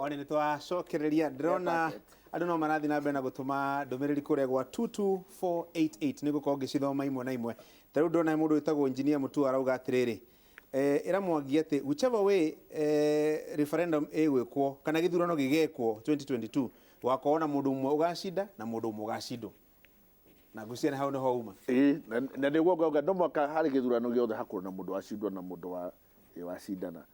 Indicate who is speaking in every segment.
Speaker 1: One nĩ twacokereria, ndĩrona andũ no marathiĩ na mbere na gũtũma ndũmĩrĩri kũrĩa gwa 22488, nĩ ngũkorwo ngĩcithoma imwe na imwe. Ta rĩu ndĩrona mũndũ wĩtagwo Engineer Mutua arauga atĩrĩrĩ, ĩra Mwangi atĩ whichever way referendum ĩgwĩkwo kana gĩthurano gĩgekwo 2022, gũgakorwo na mũndũ ũmwe ũgacinda na mũndũ ũmwe ũgacindwo, na ngwĩciria nĩ hau nĩho uma.
Speaker 2: Ĩĩ, na nĩguo ngauga no mwaka harĩ gĩthurano gĩothe hakorwo na mũndũ wacindwo na mũndũ wa wacindana.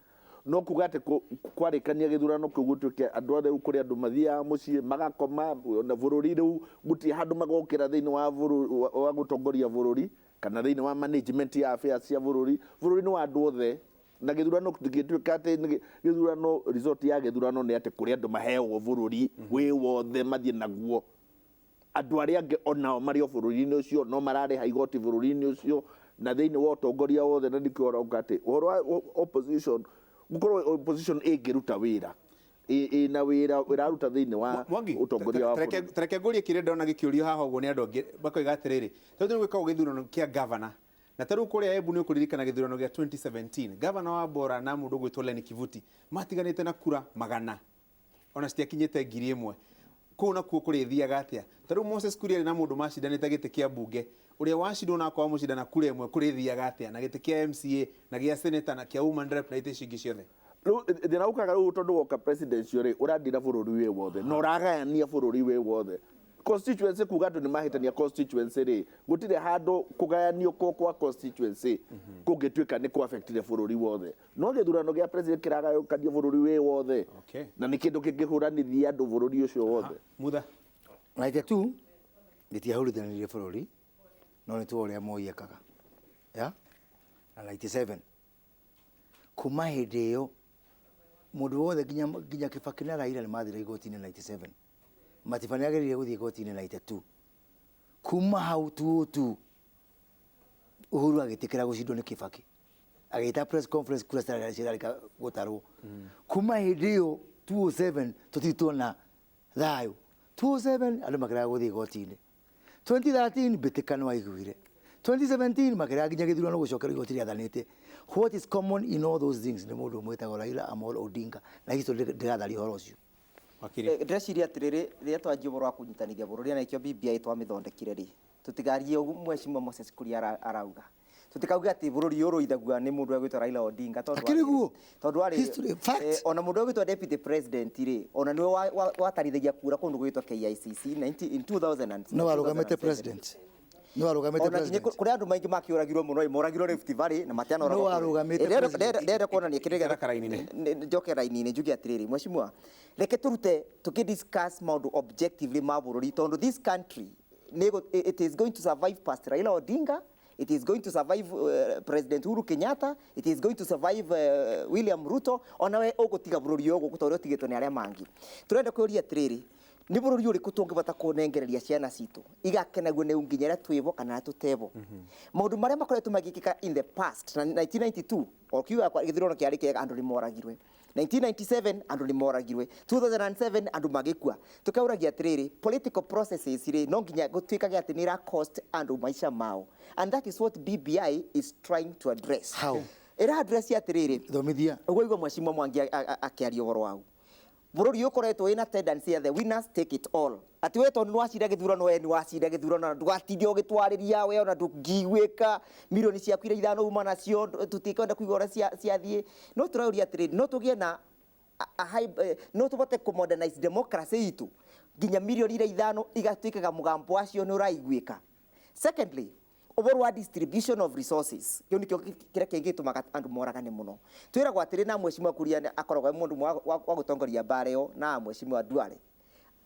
Speaker 2: No kuga atĩ kwarĩkania gĩthurano kĩu gũtuĩke andũ othe, rĩu kũrĩ andũ mathiaga mũciĩ magakoma na bũrũri, rĩu gũtirĩ handũ magokĩra thĩinĩ wa bũrũri wa gũtongoria bũrũri kana thĩinĩ wa management ya affairs cia bũrũri. Bũrũri nĩ wa andũ othe, na gĩthurano gĩtuĩka atĩ nĩ gĩthurano, result ya gĩthurano nĩ atĩ kũrĩ andũ maheagwo bũrũri wĩ wothe mathiĩ naguo. Andũ arĩa angĩ onao marĩ o bũrũri-inĩ ũcio no mararĩha igoti bũrũri-inĩ ũcio na thĩinĩ wa ũtongoria wothe. Na nĩkĩo ũrauga atĩ ũhoro wa opposition, gũkorwo opposition ĩngĩruta wĩra, ĩna wĩra ĩraruta thĩinĩ wa
Speaker 1: Mwangi,
Speaker 2: ũtongoria wa bũrũri.
Speaker 1: Tareke ngũrie kĩrĩa ndona gĩkĩũrio haha ũguo nĩ andũ angĩ, makoiga atĩrĩrĩ, tondũ nĩ gwĩkagwo gĩthurano kĩa gavana, na ta rĩu kũrĩa Embu nĩ ũkũririkana gĩthurano gĩa 2017, gavana wa Bora na mũndũ ũgwĩtwo Lenny Kivuti matiganĩte na kura magana ona citiakinyĩte 1000. Kũu nakuo kũrĩthiaga atĩa? Ta rĩu Moses Kuria arĩ na mũndũ macindanĩte gĩtĩ kĩa mbunge, ũrĩa wacindwo na akorwo amũcinda na kura ĩmwe, kũrĩthiaga atĩa na gĩtĩ kĩa MCA na gĩa senator na kĩa woman rep na itĩ icio ingĩ ciothe?
Speaker 2: Rĩu thĩna ũkaga rĩu tondũ woka presidential rĩ, ũrandira bũrũri wĩ wothe na ũragayania bũrũri wĩ wothe. Constituency, kuga andũ nĩ mahĩtania constituency rĩ, gũtirĩ handũ kũgayanio kwa constituency kũngĩtuĩka nĩ kũ-affectire bũrũri wothe. No gĩthurano gĩa president kĩragayũkania bũrũri wĩ wothe. Na nĩ kĩndũ kĩngĩhũranithia andũ bũrũri ũcio wothe.
Speaker 1: Mutha.
Speaker 3: 92 gĩtiahũrithanirie bũrũri, no nĩ tuo ũrĩa Moi ekaga ya na 97. Kuma hĩndĩ ĩyo mũndũ wothe nginya Kibaki na Raila nĩ mathire igoti-inĩ 97. Matiba nĩ ageririe gũthiĩ igoti-inĩ 92. Kuma hau 202 Uhuru agĩtĩkĩra gũcindwo nĩ Kibaki, agĩta press conference, kura cirarĩka gũtarwo. Kuma hĩndĩ ĩyo 207 tũtirĩ tuona thayũ. 207 andũ makĩrega gũthiĩ igoti-inĩ. 2013 mbĩtĩka nĩ waiguire. 2017 makĩrega nginya gĩthurano gũcokerwo, igoti rĩathanĩte. What is common in all those things nĩ mũndũ ũmwe wĩtagwo Raila Amolo Odinga, na history ndĩratharia ũhoro ũcio.
Speaker 1: Wakiri.
Speaker 4: Ndĩreciria atĩrĩrĩ, rĩrĩa twanjia ũhoro wa kũnyitanithia bũrũri, na nĩkĩo BBI twamĩthondekire rĩ, tũtigarie ũguo mheshimiwa Moses Kuria arauga, tũtikauge atĩ bũrũri ũyũ ũrũithagua nĩ mũndũ ũrĩa ũgwĩtwo Raila Odinga, tondũ
Speaker 3: Akĩrĩ guo.
Speaker 4: Tondũ arĩ
Speaker 3: History, fact.
Speaker 4: Ona mũndũ ũrĩa ũgwĩtwo deputy president rĩ, ona nĩwe watarithagia kura kũndũ gwĩtwo KICC 19 in 2000 and
Speaker 3: No warũgamĩte
Speaker 4: 2007.
Speaker 3: president. No warũgamĩte
Speaker 4: Ona nginya
Speaker 3: president.
Speaker 4: kũrĩ andũ maingĩ makĩũragirwo mũno ĩ, moragirwo Rift Valley na matianoragwo
Speaker 3: No warũgamĩte president.
Speaker 4: Ndĩrenda kuonania kĩrĩa
Speaker 1: Ikara karaini-inĩ.
Speaker 4: Njoke raini-inĩ njuge atĩrĩrĩ, mheshimiwa, reke tũrute tũkĩ discuss maũndũ objectively ma bũrũri, tondũ this country it is going to survive past Raila Odinga, it is going to survive President Uhuru Kenyatta, it is going to survive William Ruto, ona we ũgũtiga bũrũri ũyũ gũkũ ta ũrĩa ũtigĩtwo nĩ arĩa mangĩ. Tũrenda kũria atĩrĩrĩ, nĩ bũrũri ũrĩkũ tũngĩbota kũnengereria ciana citũ igakenaguo nĩ nginya ĩrĩa twĩbo kana ĩrĩa tũtebo? Maũndũ marĩa makoretwo magĩkĩka in the past, na 1992 o kiuga gĩthurano kĩarĩ kĩega, andũ nĩ moragirwe. 1997 andũ nĩ moragirwe. 2007 andũ magĩkua. Tũkaũragia atĩrĩrĩ, political processes rĩ, no nginya gũtuĩkage atĩ nĩ ĩra cost andũ maica mao, and that is what BBI is trying to address.
Speaker 3: How?
Speaker 4: Ĩra address atĩrĩrĩ,
Speaker 3: Thomithia.
Speaker 4: Ũguo igua mheshimiwa Mwangi akĩaria ũhoro wau, bũrũri ũyũ ũkoretwo wĩna tendency ya the winners take it all, atĩ we tondũ nĩ wacinda gĩthurano, we nĩ wacinda gĩthurano na ndũgatinde ũgĩtwarĩria, we ona ndũngĩiguĩka, milioni ciaku iria 5 uma nacio, tũtikwenda kũigua ũrĩa ciathiĩ. No tũraũria atĩrĩrĩ, no tũgĩe na no tũbote kũ modernize democracy itũ nginya milioni iria 5 igatuĩkaga mũgambo wacio nĩ ũraiguĩka? Secondly, ũhoro wa distribution of resources, kĩu nĩkĩo kĩrĩa kĩngĩtũmaga andũ moragane mũno. Twĩragwo atĩrĩ, na mheshimiwa Kuria akoragwo e mũndũ wa gũtongoria mbara ĩyo na mheshimiwa Duale,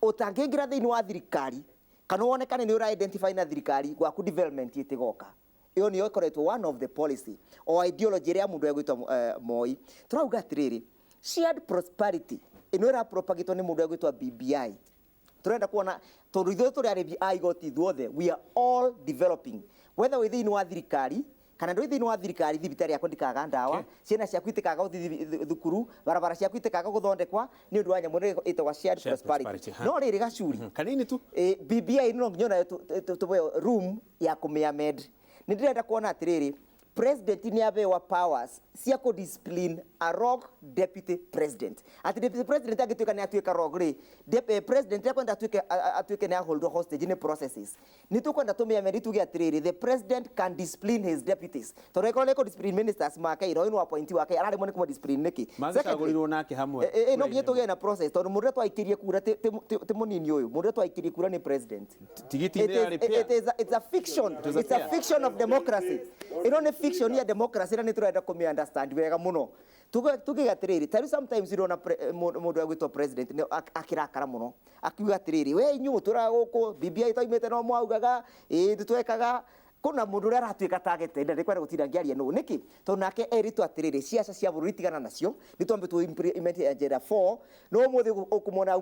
Speaker 4: ũtangĩingĩra thĩinĩ wa thirikari kana wonekane nĩ ũra identify na thirikari, gwaku development ĩtĩgoka. Ĩyo nĩyo ĩkoretwo one of the policy o ideology ĩrĩa ya mũndũ egwĩtwo Moi. Tũrauga atĩrĩrĩ, shared prosperity ĩno ĩra propagate nĩ mũndũ egwĩtwo BBI, turenda kuona tondu ithuĩ tũrĩ arĩmi a igoti ithuothe, we are all developing, whether wĩ thĩinĩ wa thirikari kana ndũrĩ thĩinĩ wa thirikari. Thibitarĩ yaku ndĩkaga ndawa, ciana ciaku itikaga gũthiĩ thukuru, barabara ciaku itikaga gũthondekwa nĩ ũndũ wa nyamũ ĩno ĩtagwo shared
Speaker 1: Shared
Speaker 4: prosperity.
Speaker 1: prosperity, ha.
Speaker 4: No rĩrĩ, gacuri
Speaker 1: Kanini tu.
Speaker 4: BBI no nginya onayo tũheo room ya kũmĩamend. Nĩ ndĩrenda kuona atĩrĩrĩ, President nĩ abewa powers cia kũ discipline a rogue deputy president, atĩ deputy president angĩtuĩka nĩ atuĩka rogue rĩ, president akwenda atuĩke atuĩke nĩ aholdwo hostage nĩ processes. Nĩ tũkwenda tũmĩamende tuge atĩrĩrĩ, the president can discipline his deputies, tondũ angĩkorwo nĩ kũ discipline ministers make ira, ũyũ nĩ appointee wake, araremwo nĩ kũmũ discipline nĩkĩ?
Speaker 1: Mangĩcagũrirwo nake hamwe.
Speaker 4: No nginya tũgĩe na process, tondũ mũndũ ũrĩa twaikĩrie kura ti mũnini ũyũ, mũndũ ũrĩa twaikĩrie kura nĩ president.
Speaker 1: Tigiti
Speaker 4: It
Speaker 1: nĩ
Speaker 4: is,
Speaker 1: yarĩ pair.
Speaker 4: It's a fiction.
Speaker 1: It was a
Speaker 4: It's a
Speaker 1: pair.
Speaker 4: fiction of democracy. Ĩno nĩ fiction ya democracy na nĩ tũrenda kũmĩ understand wega mũno. Tuge atĩrĩrĩ, tarĩu sometimes ũrona mũndũ agwĩtwo president nĩ akĩrakara mũno, akiuga atĩrĩrĩ, we inyuĩ mũtũraga gũkũ BBI twaimĩte no mwaugaga ĩĩ tũtwekaga kuna mũndũ ũrĩa aratuĩka targeted na ndikwenda gũtinda ngĩaria nũ nĩkĩ, tondũ nake erĩtwo atĩrĩrĩ, ciaca cia bũrũri tigana nacio, nĩ twambe tũ implement agenda 4. No ũmũthĩ ũkũmona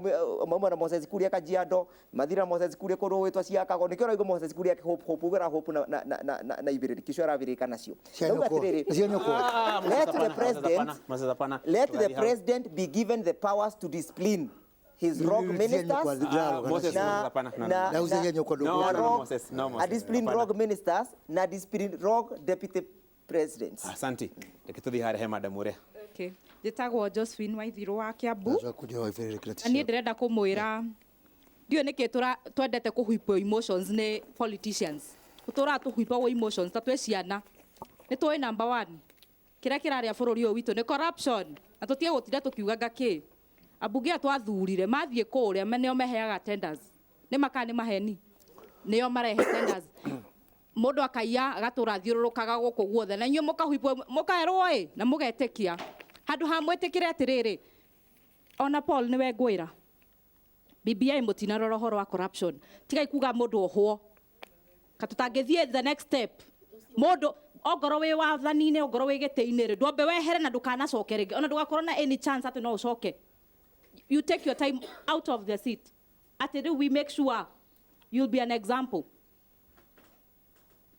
Speaker 4: mauma na Moses Kuria Kajiado, mathira Moses Kuria kũndũ gwĩtwo ciakago, nĩkĩo ũraigua Moses Kuria hope hope ugera hope na ibĩrĩrĩki icio arabĩrĩka nacio.
Speaker 3: Cia
Speaker 4: Ndauga
Speaker 3: nyũkwa.
Speaker 4: atĩrĩrĩ,
Speaker 3: Cia nyũkwa.
Speaker 1: Ah,
Speaker 4: let
Speaker 1: Moses
Speaker 4: the
Speaker 1: hapana,
Speaker 4: president
Speaker 1: Moses hapana.
Speaker 4: let the
Speaker 1: Tũgathiĩ hau.
Speaker 4: president be given the powers to discipline his rogue ministers.
Speaker 1: Ah, Moses,
Speaker 4: na
Speaker 1: hapana. No, no,
Speaker 4: na
Speaker 1: no.
Speaker 3: Na usiye nyũkwa
Speaker 1: No,
Speaker 4: na
Speaker 1: no, no,
Speaker 4: rogue-
Speaker 1: Moses, no, Moses,
Speaker 4: a discipline
Speaker 1: hapana.
Speaker 4: rogue ministers na discipline rogue deputy presidents.
Speaker 1: Asante. Reke tũthiĩ harĩa he madam ũrĩa.
Speaker 5: Okay. Njĩtagwo Josephine Waithirũ wa Kiambu.
Speaker 3: Ndacoka kũnjoa ibĩrĩrĩki
Speaker 5: Na niĩ ndĩrenda kũmwĩra ndiũĩ nĩkĩ twendete kũhuipwo emotions nĩ politicians. Tũtũraga tũhuipagwo emotions ta twĩ ciana. Nĩ tũĩ number one kĩrĩa kĩrarĩa bũrũri ũyũ witũ nĩ corruption, na tũtige gũtinda tũkiugaga kĩ ambunge aya twathurire mathiĩ kũrĩa nĩo meheaga tenders, nĩ makaa nĩ maheni, nĩo marehe tenders, mũndũ akaiya agatũra athiũrũrũkaga gũkũ guothe, na inyuĩ mũkahuipwo mũkaerwo ĩ na mũgetĩkia handũ ha mwĩtĩkĩre atĩrĩrĩ. Ona Paul nĩwe ngwĩra, BBI mũtinarora ũhoro wa corruption, tigai kuga mũndũ ohwo katũtangĩthiĩ the next step. Mũndũ ongorwo wĩ wathani-inĩ, ongorwo wĩ gĩtĩ-inĩ rĩ, ndwambe wehere na ndũkanacoke rĩngĩ, ona ndũgakorwo na any chance atĩ no ũcoke. You take your time out of the seat, atĩ rĩu we make sure you'll be an example.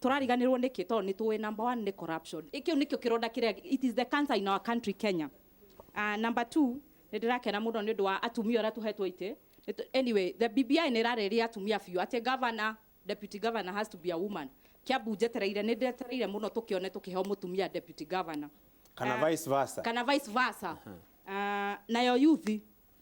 Speaker 5: Tũrariganĩrwo nĩkĩ? Tondũ nĩ tũĩ number one nĩ corruption. Kĩu nĩkĩo kĩronda kĩrĩa, it is the cancer in our country Kenya. Number two, nĩ ndĩrakena mũno nĩ ũndũ wa atumia ũrĩa tũhetwo itĩ. Anyway, the BBI nĩ ĩrarĩrĩria atumia biũ, atĩ governor, deputy governor has to be a woman. Kiambu njetereire, nĩ ndetereire mũno tũkĩone tũkĩheo mũtumia deputy governor.
Speaker 1: Kana vice versa.
Speaker 5: Kana vice versa. Nayo youth,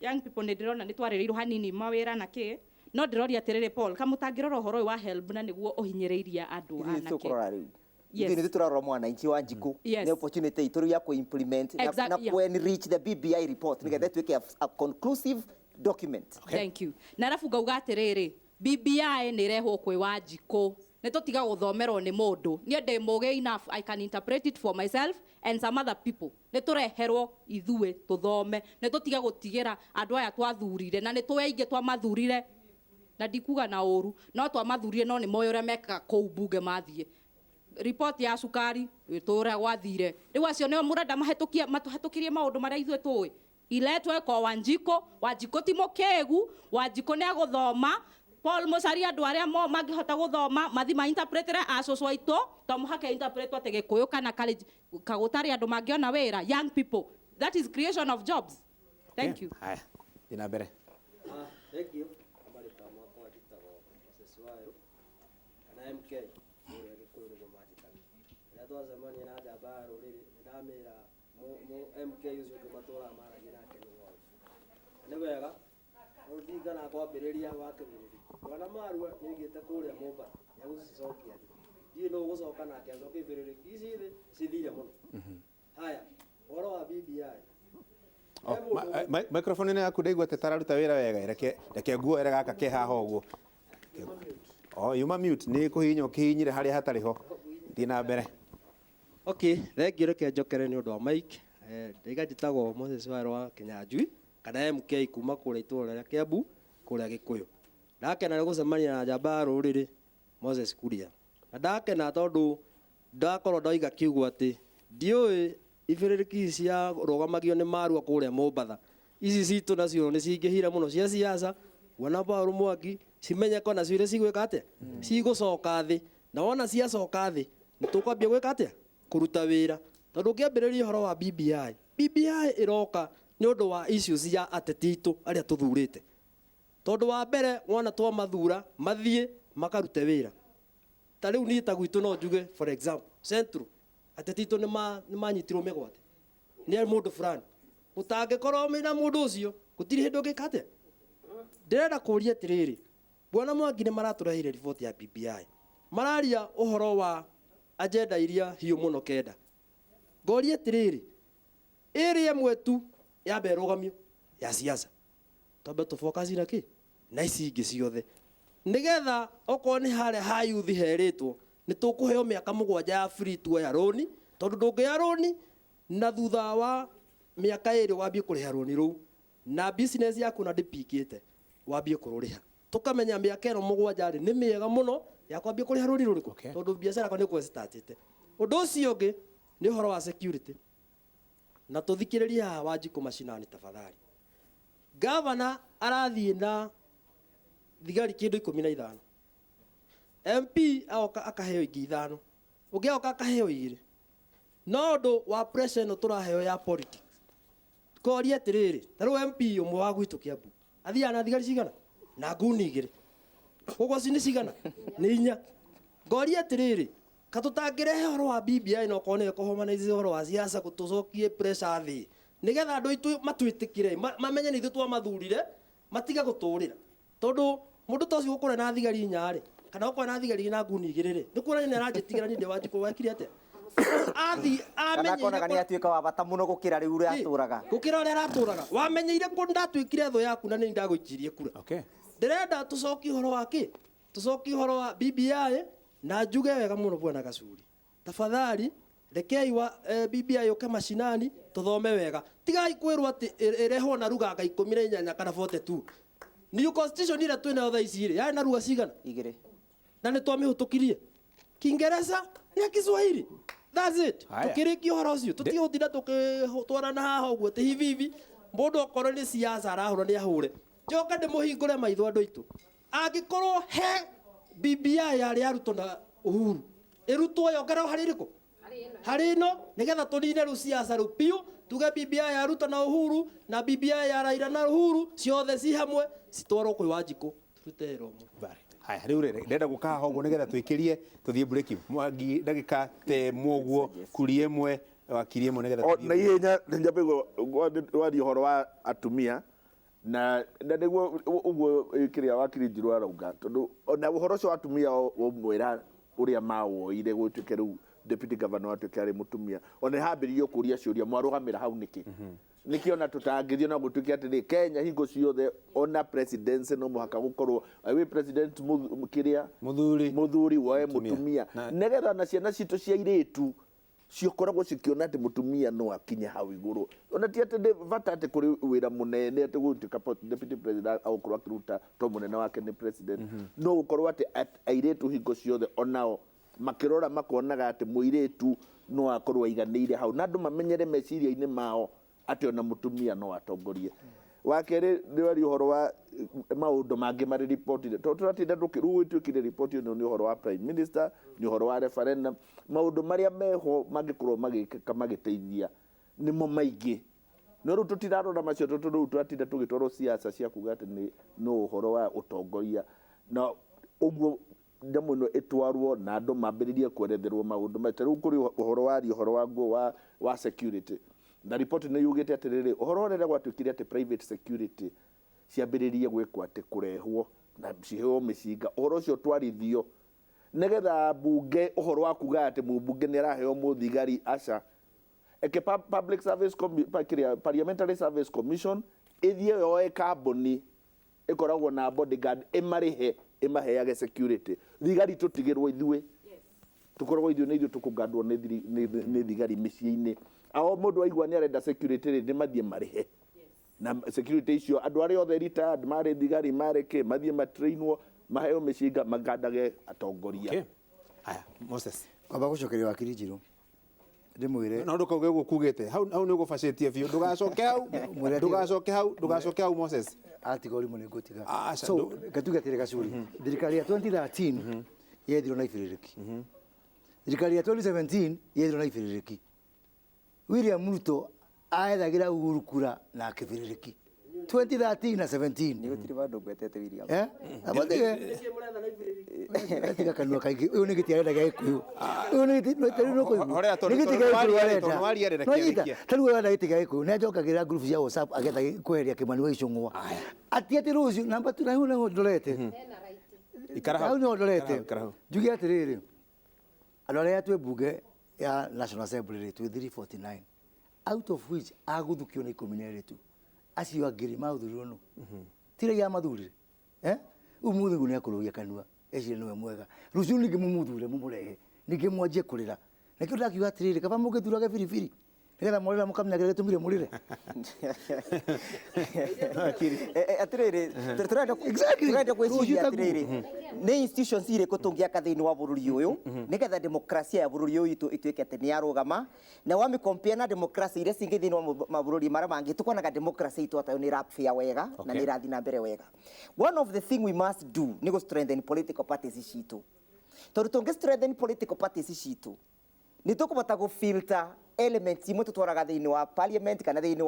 Speaker 5: young people, nĩ ndĩrona nĩ twarĩrĩirwo hanini mawĩra na kĩ, no ndĩroria atĩrĩrĩ, Paul, kamũtangĩrora ũhoro ũyũ wa HELB na nĩguo ũhinyĩrĩirie andũ
Speaker 4: Ithuĩ
Speaker 5: anake.
Speaker 4: tũkũrora rĩu.
Speaker 5: Yes.
Speaker 4: Ithuĩ nĩ tũrarora mwananchi wa Njikũ.
Speaker 5: Yes.
Speaker 4: Nĩ opportunity itũ rĩu ya kũ-implement na kũ-enrich the BBI report nĩgetha ĩtuĩke a conclusive document.
Speaker 5: Thank you. Na arabu ngauga atĩrĩrĩ, BBI nĩ ĩrehwo kwĩ Wanjikũ, nĩ tũtiga gũthomerwo nĩ mũndũ. Niĩ ndĩ mũgĩ enough, I can interpret it for myself and some other people. Nĩ tũreherwo ithuĩ tũthome, nĩ tũtiga gũtigĩra andũ aya twathurire, na nĩ tũĩ aingĩ twamathurire, na ndikuga na ũru, no twamathurire, no nĩ moĩ ũrĩa mekaga kũu mbunge mathiĩ. Ripoti ya cukari tũrĩa gwathire, rĩu acio nĩo mũrenda mahĩtũkie, matũhetũkĩrie maũndũ marĩa ithuĩ tũĩ. Iletwe kwa Wanjikũ. Wanjikũ ti mũkĩgu, Wanjikũ nĩ agũthoma. Paul Mucaria, andũ arĩa mangĩhota gũthoma mathi ma interpretere acũcũ aitũ, to mũhaka interpret atĩ Gĩkũyũ kana Kalenjin, kagũtarĩ andũ mangĩona wĩra, young people, that is creation of jobs. Thank you.
Speaker 1: Haya, thiĩ na mbere.
Speaker 6: Ah, thank you. Marĩtwa makwa njĩtagwo Moses Waweru kana MK ũrĩa Gĩkũyũ nĩguo manjĩtaga. Rĩrĩa twacemania na njamba ya rũrĩrĩ nĩ ndamĩra MK ũcio ũngĩ matũraga maragia nake nĩ waũ. Na nĩ wega Odinga na kwambĩrĩria wa kĩbĩrĩrĩki. Bwana Marua nĩ aigĩte kũrĩa Mombasa nĩ egũcicokia thĩ. Ndiũĩ nũ ũgũcoka nake acoke ibĩrĩrĩki ici thĩ cithire mũno. Haya, ũhoro wa BBI.
Speaker 1: Oh, microphone ĩno yaku ndaigua atĩ tararuta wĩra wega, reke nguoere gaka ke haha ũguo. Oh, yuma mute, nĩ kũhihinya ũkĩhihinyire harĩa hatarĩ ho. Thiĩ na mbere.
Speaker 6: Okay, thank you, reke njokere nĩ ũndũ wa mic. Ndaiga njĩtagwo Moses Waweru wa Kinyanjui kana MK kuma kũrĩa itũũra rĩa Kiambu kũrĩa Gĩkũyũ. Ndakena nĩ gũcemania na njamba ya rũrĩrĩ Moses Kuria. Na ndakena tondũ ndakorwo ndoiga kiugo atĩ ndiũĩ ibĩrĩrĩki ici ciarũgamagio nĩ Marua kũrĩa Mombatha. Ici citũ nacio nĩ cingĩhire mũno cia siasa, Bwana Paul Mwangi, cimenyeko nacio iria cigwĩka atĩa? Cigũcoka thĩ. Na wona ciacoka thĩ, nĩ tũkwambia gwĩka atĩa? Kũruta wĩra. Tondũ ũngĩambĩrĩria ũhoro wa BBI, BBI ĩroka nĩ ũndũ wa issues ya ateti aitũ arĩa tũthurĩte. Tondũ wa mbere wona twamathura mathiĩ makarute wĩra. Ta rĩu niĩ ta gwitũ no njuge for example Central Ateti aitũ nĩ manyitirwo mĩgwate nĩ mũndũ fulani. Ũtangĩkorwo wĩna mũndũ ũcio gũtirĩ hĩndĩ ũngĩka atĩa. Ndĩrenda kũria atĩrĩrĩ, Bwana Mwangi nĩ maratũreheire riboti ya BBI, mararia ũhoro wa agenda iria hiũ mũno kenda. Ngoria atĩrĩrĩ, ĩrĩ ĩmwe tu yambe ĩrũgamio ya siasa, twambe tũ na kĩ na ici ingĩ ciothe, nĩgetha okorwo nĩ harĩa ha youth herĩtwo nĩ tũkũheo mĩaka 7 ya free tuoya rũni, tondũ ndũngĩoya rũni na thutha wa mĩaka 2 wambie kũrĩha rũni rũu na business yaku na ndĩpikĩte wambie kũrũrĩha. Tũkamenya mĩaka ĩno 7 rĩ nĩ mĩega mũno ya kwambia kũrĩha rũni rũrĩkũ?
Speaker 1: Okay.
Speaker 6: Tondũ biacara yakwa nĩ ĩgũkorwo ĩcitatĩte. Ũndũ ũcio ũngĩ nĩ ũhoro wa security, na tũthikĩrĩrie haha Wanjikũ macinani tafadhali. Gavana arathiĩ na thigari kĩndũ 15, MP agoka akaheo ingĩ 5, ũngĩ agoka akaheo 2. No ũndũ wa pressure ĩno tũraheo ya politics, koria atĩrĩrĩ, ta rĩu MP ũmwe wa gwitũ Kiambu athiaga na thigari cigana? Na nguni 2. Koguo ci nĩ cigana? Nĩ 4. Ngoria atĩrĩrĩ, ka tũtangĩrehe ũhoro wa BBI na okorwo nĩyo ĩkũhomanize ũhoro wa siasa gũtũcokie pressure thĩ, nĩgetha andũ aitũ matwĩtĩkĩre, mamenye nĩ ithuĩ twamathurire, matige gũtũrĩra. Tondũ mũndũ ta ũcio gũkũra na thigari 4 rĩ, kana gũkũra na thigari 2 na nguni 2 rĩ, nĩ kuonania nĩ aranjĩtigĩra niĩ ndĩ Wanjikũ wekire atĩa? Athi
Speaker 4: Kana akonaga nĩ
Speaker 6: amenyeire
Speaker 4: atuĩka wa bata mũno gũkĩra rĩu ũrĩa atũraga.
Speaker 6: Gũkĩra ũrĩa aratũraga. Wamenyeire kũ ndatuĩkire thũ yaku na nĩ ndagũikirie kura.
Speaker 1: Okay.
Speaker 6: Ndĩrenda tũcokie ũhoro wa kĩ? Tũcokie ũhoro wa BBI na njuge wega mũno Bwana Gacuri. Tafadhali rekei wa BBI yũke macinani tũthome wega. Tigai kwĩrwo atĩ ĩrehwo na ruganga 18 kana 42. New constitution ĩrĩa twĩnayo thaa ici rĩ, yarĩ na ruga cigana?
Speaker 4: 2.
Speaker 6: Na nĩ twamĩhĩtũkirie. Kiingereza na Kiswahili. That's it.
Speaker 1: Haya.
Speaker 6: Tukirikia ũhoro ũcio, tũtigũtinda tũkĩtwarana haha ũguo atĩ hivi hivi. Mũndũ okorwo nĩ siasa arahũra nĩ ahũre. Njoke ndĩmũhingũre maitho andũ aitũ. Angĩkorwo he BBI yarĩ ya Ruto na Uhuru, ĩrutwo yongererwo harĩ ĩrĩkũ? Harĩ ĩno, nĩgetha tũnine rĩu siasa rĩu biũ, tuge BBI ya Ruto na Uhuru na BBI ya Raila na Uhuru ciothe ci hamwe citwarwo kwĩ Wanjikũ tũrute wĩra ũmwe.
Speaker 1: Bare. Haya, rĩu rĩ, ndĩrenda gũka haha ũguo nĩgetha twĩkĩrie tũthiĩ break. Mwangi ndagĩka te mũguo, kuri ĩmwe, wakiri ĩmwe nĩgetha
Speaker 2: O,
Speaker 1: tũthiĩ
Speaker 2: na ihenya nyambe waria ũhoro wa atumia na nĩguo ũguo kĩrĩa wakiri Njirũ arauga, tondũ ona ũhoro ũcio wa atumia ũmwĩra ũrĩa mawoire gũtuĩke rĩu deputy governor atuĩke arĩ mũtumia, ona nĩ hambĩrĩirio kũria ciũria mwarũgamĩra hau nĩkĩ? Nĩkĩ ona tũtangĩthiĩ na gũtuĩke atĩrĩ Kenya hingo ciothe ona presidency no mũhaka gũkorwo wĩ president kĩrĩa
Speaker 1: Mũthuri.
Speaker 2: mũthuri woe
Speaker 1: Mũtumia.
Speaker 2: mũtumia,
Speaker 1: Na-
Speaker 2: nĩgetha na ciana citũ cia airĩtu ciokoragwo cikĩona atĩ mũtumia no akinye hau igũrũ. Ona ti atĩ nĩ bata atĩ kũrĩ wĩra mũnene atĩ gũtuĩka deputy president agũkorwo akĩruta to mũnene wake nĩ president, no gũkorwo atĩ airĩtu hingo ciothe onao makĩrora makonaga atĩ mũirĩtu no akorwo aiganĩire hau, na andũ mamenyere meciria-inĩ mao atĩ ona mũtumia no atongorie. Wa kerĩ nĩ waria ũhoro wa maũndũ mangĩ marĩ riboti-inĩ, tondũ tũratinda rĩu gwĩtuĩkire riboti ĩno nĩ ũhoro wa prime minister, nĩ ũhoro wa referendum, maũndũ marĩa meho mangĩkorwo magĩkĩka magĩteithia nĩmo maingĩ. No rĩu tũtirarora macio, tondũ rĩu tũratinda tũgĩtwarwo siasa cia kuga atĩ nĩ no ũhoro wa ũtongoria, na ũguo nyamũ ĩno ĩtwarwo na andũ mambĩrĩrie kweretherwo maũndũ maya. Ta rĩu kũrĩ ũhoro waria ũhoro wa nguo wa security, na riboti nĩ yugĩte atĩrĩrĩ, ũhoro ũrĩa gwatuĩkire atĩ private security ciambĩrĩrie gwĩkwo atĩ kũrehwo na ciheo mĩcinga, ũhoro ũcio twarithio nĩgetha mbunge ũhoro wa kuga atĩ mũmbunge nĩ araheo mũthigari aca eke public service kĩrĩa, parliamentary service commission ĩthiĩ yoe kambuni ĩkoragwo na bodyguard ĩmarĩhe ĩmaheage security, thigari tũtigĩrwo ithuĩ, tũkoragwo ithuĩ nĩ ithuĩ tũkũgandwo nĩ thigari mĩciĩ-inĩ. Ao mũndũ aigua nĩ arenda security rĩ, nĩ mathiĩ marĩhe na security icio andũ arĩa othe retired marĩ thigari marĩ kĩ mathiĩ matrainwo maheo mĩcinga magandage atongoria.
Speaker 1: Okay. Haya, Moses.
Speaker 3: Kwamba gũcokeria wakiri Njirũ ndĩmwĩre
Speaker 1: No ndũkauge ũguo kugĩte hau hau nĩ ũgũbacĩtie biũ, ndũgacoke hau, ndũgacoke hau, ndũgacoke hau Moses.
Speaker 3: Atiga ũrimũ nĩ ngũtiga.
Speaker 1: Aca,
Speaker 3: So ngatuge atĩrĩ Gacuri, thirikari ya 2013 yethirwo na ibĩrĩrĩki, thirikari ya 2017 yethirwo na ibĩrĩrĩki. William Ruto aethagĩra Uhuru kura na akĩbĩrĩrĩki. 2013 na 17.
Speaker 4: Nĩ gũtirĩ vandũ ngwetete William.
Speaker 3: Eh? Abatige. Tiga kanua kaingĩ. Ũyũ nĩ gĩtĩ arenda gĩa Gĩkũyũ. Ũyũ nĩ gĩtĩ no tarĩu no kũigua.
Speaker 1: Horea tondũ-
Speaker 3: Nĩ gĩtĩ
Speaker 1: tondũ
Speaker 3: gĩa Gĩkũyũ
Speaker 1: waria rĩ,
Speaker 3: arenda.
Speaker 1: tondũ waria rĩ, reke
Speaker 3: Nĩwanyita?
Speaker 1: arĩkie.
Speaker 3: Tarĩu ũyũ arenda gĩtĩ gĩa Gĩkũyũ. Nĩ anjokagĩra group cia WhatsApp agetha kweheria Kĩmani wa Icũng'wa. Ati atĩ rũciũ namba tu na hau nĩho ndorete.
Speaker 1: Ikara hau.
Speaker 3: Hau nĩho ndorete.
Speaker 1: Ikara hau.
Speaker 3: Njuge atĩrĩrĩ, andũ arĩa twĩ mbunge ya National Assembly rĩ, twĩ 349, out of which agũthukio nĩ 12 tu. Acio angĩ rĩ, mathurirwo nũ? Ti raia mathurire. Eh? Ũmũthĩ ũguo nĩakũrũgia kanua ecirie nĩwe mwega, rũciũ ningĩ mũmũthure mũmũrehe ningĩ mwanjie kũrĩra. Nakĩo ndakiuga atĩrĩrĩ, kaba mũngĩthurage biribiri nĩgetha mwarĩra mũkamenya kĩrĩa gĩtũmire mũrĩre.
Speaker 4: Atirĩrĩ, tũrenda
Speaker 3: Exactly.
Speaker 4: tũrenda gwĩciria
Speaker 3: Rũciũ taguo.
Speaker 4: atĩrĩrĩ, nĩ institutions irĩkũ tũngĩaka thĩinĩ wa bũrũri ũyũ nĩgetha demokrasia ya bũrũri ũyũ witũ ĩtuĩke atĩ nĩ yarũgama, na wamĩcompare na demokrasia iria cingĩ thĩinĩ wa mabũrũri marĩa mangĩ, tũkonaga demokrasia itũ atayo nĩ ĩrabĩa wega na
Speaker 1: Okay.
Speaker 4: nĩ ĩrathiĩ na mbere wega. One of the thing we must do nĩ gũ strengthen political parties citũ, tondũ tũngĩ strengthen political parties citũ nĩ tũkũbota gũ filter elements imwe tũtwaraga thĩinĩ wa parliament kana thĩinĩ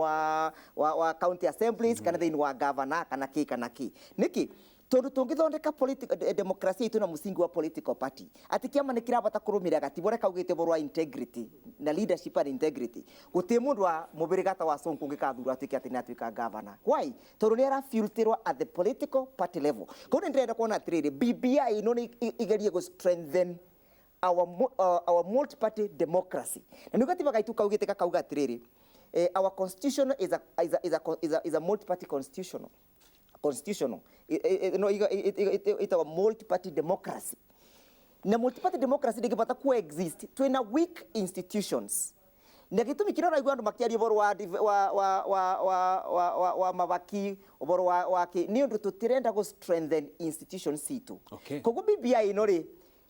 Speaker 4: wa county assemblies kana thĩinĩ wa governor kana kĩ kana kĩ. Nĩkĩ? Tondũ tũngĩthondeka demokrasia itũ na mũsingi wa political party, atĩ kĩama nĩ kĩrabata kũrũmĩrĩra gatiba ũrĩa kaugĩte ũhoro wa integrity na leadership and integrity, gũtirĩ mũndũ wa mũbĩrĩga ta wa Sonko ũngĩkathurwo atuĩke atĩ nĩ atuĩka governor. Why? Tondũ nĩ arafilterwo at the political party level. Koguo nĩ ndĩrenda kuona atĩrĩrĩ, BBI ĩno nĩ igerie gũ strengthen our multi-party democracy. Na nĩ gatiba gaitu kaugĩte kakauga atĩrĩrĩ, our constitution is a multi-party constitutional. Constitutional. No, ĩtagwo multi-party democracy. Na multi-party democracy ndĩngĩbata coexist twĩna weak institutions. Na gĩtũmi kĩrĩa ũraigua andũ makĩaria ũhoro wa div- wa wa wa wa wa wa wa mabaki, ũhoro wa kĩ, nĩ ũndũ tũtirenda gũ strengthen institutions citũ.
Speaker 1: Okay.
Speaker 4: Koguo BBI ĩno rĩ,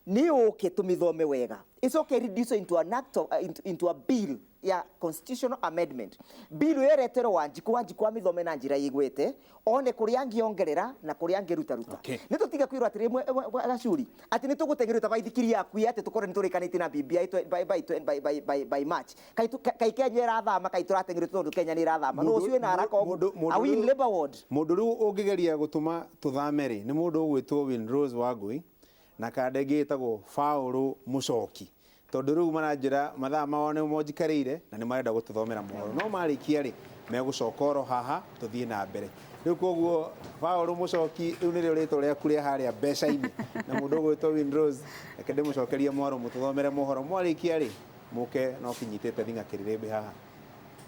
Speaker 4: nĩ yũke tũmĩthome wega, ĩcoke reduce into an act of, into a bill ya constitutional amendment. Bill ĩyo ĩreterwo Wanjikũ, Wanjikũ amĩthome na njĩra ĩigwĩte, one kũrĩa angĩongerera na kũrĩa angĩrutaruta.
Speaker 1: Okay.
Speaker 4: Nĩ tũtige kwĩrwo atĩrĩ, Gacuri, atĩ nĩ tũgũteng'erio ta baithikiri yaku atĩ tũkorwo nĩ tũrĩkanĩtie na BBI by March. Kai kai Kenya ĩrathama, kai tũrateng'erio tondũ Kenya nĩ ĩrathama. No ũcio wĩna haraka ũguo. Are we in labor ward?
Speaker 1: Mũndũ rĩu ũngĩgeria gũtũma tũthame rĩ, nĩ mũndũ ũgwĩtwo Winrose Wangui na kanda ĩngĩ ĩtagwo Paũlũ Mũcoki, tondũ rĩu maranjĩra mathaa mao nĩmo njikarĩire na nĩ marenda gũtũthomera mohoro, no marĩkia rĩ megũcoka oro haha tũthiĩ na mbere. Rĩu koguo Paũlũ Mũcoki rĩu nĩrĩo rĩtwa rĩaku rĩa harĩa mbeca-inĩ, na mũndũ ũgwĩtwo Winrose, reke ndĩmũcokerie mwaro mũtũthomere mohoro, mwarĩkia rĩ mũke no kinyitĩte thing'a kĩrĩrĩmbĩ haha.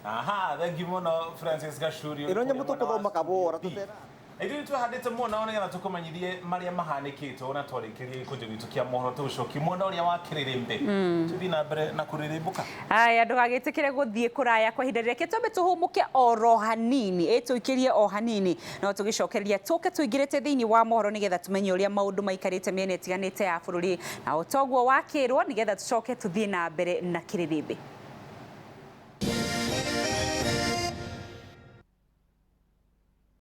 Speaker 7: Aha, thank you mũno Francis Gacuri.
Speaker 4: Ĩno nyamũ tũkũthoma kabora tũtera.
Speaker 7: Ithuĩ twĩhandĩte mũno nĩgetha tũkũmenyithie marĩa mahanĩkĩte na twarĩkĩrie gĩkũnjo gitũ kĩa mohoro tũgũcoki mwena ũrĩa wa kĩrĩrĩmbĩ. Tũthiĩ na mbere na kũrĩrĩmbũka.
Speaker 8: Aya, ndũgagĩtĩkĩre gũthiĩ kũraya kwa ihinda rĩrĩ, twambe tũhũmũke oro hanini, ĩ tũikĩrie o hanini, no tũgĩcokereria tũke tũingĩrĩte thĩinĩ wa mohoro nĩgetha tũmenye ũrĩa maũndũ maikarĩte mĩena ĩtiganĩte ya bũrũri, na o toguo wakĩrwo nĩgetha tũcoke tũthiĩ na mbere na kĩrĩrĩmbĩ.